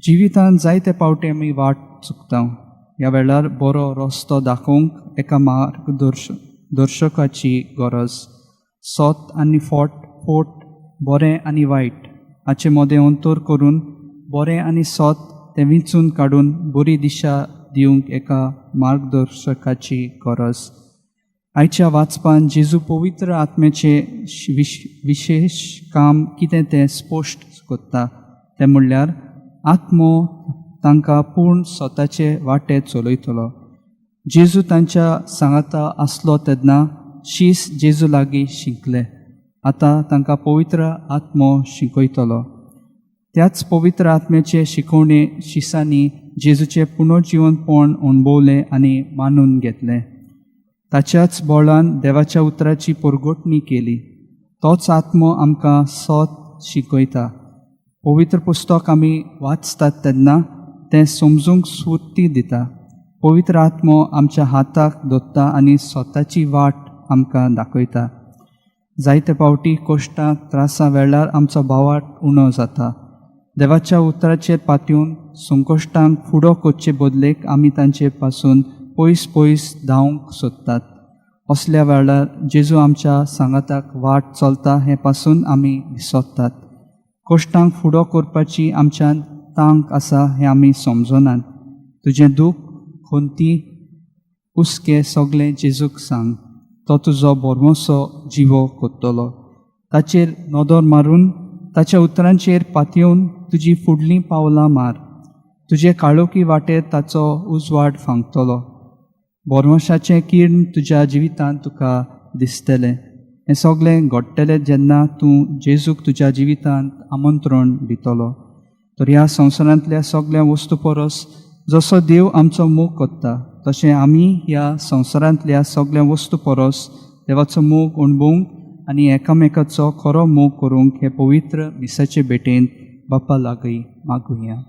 जिवितांत जायते पावटी आमी वाट चुकता. ह्या वेळार बरो रस्तो दाखोवंक एका मार्गदर्श दर्शकाची गरज. सत आनी फोट फोट, बरें आनी वायट हाचे मदें अंतर करून बरें आनी सत तें विंचून काडून बरी दिशा दिवंक एका मार्गदर्शकाची गरज. आयच्या वाचपान जेजू पवित्र आत्म्याचें विशेश काम कितें तें स्पश्ट करता. तें म्हणल्यार आत्मो तांकां पूर्ण स्वताचे वाटे चलयतलो. जेजू तांच्या सांगाता आसलो तेन्ना शीस जेजू लागीं शिकले. आतां तांकां पवित्र आत्मो शिकयतलो. त्याच पवित्र आत्म्याचे शिकवणे शिसांनी जेजूचें पुनर्जिवनपण अणभवलें आनी मानून घेतलें. ताच्याच बळान देवाच्या उतराची परगटणी केली. तोच आत्मो आमकां सत शिकयता. पवित्र पुस्तक आमी वाचतात तेन्ना तें समजूंक स्फूर्ती दिता. पवित्र आत्मो आमच्या हाताक दोत्ता आनी स्वताची वाट आमकां दाखयता. जायते पावटी कश्टां त्रासां वेळार आमचो भावार्थ उणो जाता. देवाच्या उतराचेर पातयेवन संकश्टांक फुडो करचे बदलेक आमी तांचे पासून पयस पयस धांवंक सोदतात. असल्या वेळार जेजू आमच्या सांगाताक वाट चलता हें पासून आमी विसरतात. कश्टांक फुडो करपाची आमच्यान तांक आसा हें आमी समजनात. तुजें दूख, खंती, हुस्के सगळें जेजूक सांग. तो तुजो भरवंसो जिवो करतलो. ताचेर नदर मारून, ताच्या उतरांचेर पातयेवन तुजी फुडलीं पावलां मार. तुजे काळोखी वाटेर ताचो उजवाड फांकतलो. भरवंशाचें किर्ण तुज्या जिवितांत तुका दिसतलें. हें सगळें घडटलें जेन्ना तूं जेजूक तुज्या जिवितांत आमंत्रण दितलो. तर ह्या संवसारांतल्या सगळ्या वस्तू परस जसो देव आमचो मोग करता, तशें आमी ह्या संवसारांतल्या सगळ्या वस्तू परस देवाचो मोग अणभवूंक आनी एकामेकाचो खरो मोग करूंक हे पवित्र मिसाचे भेटेंत बापा लागीं मागुया.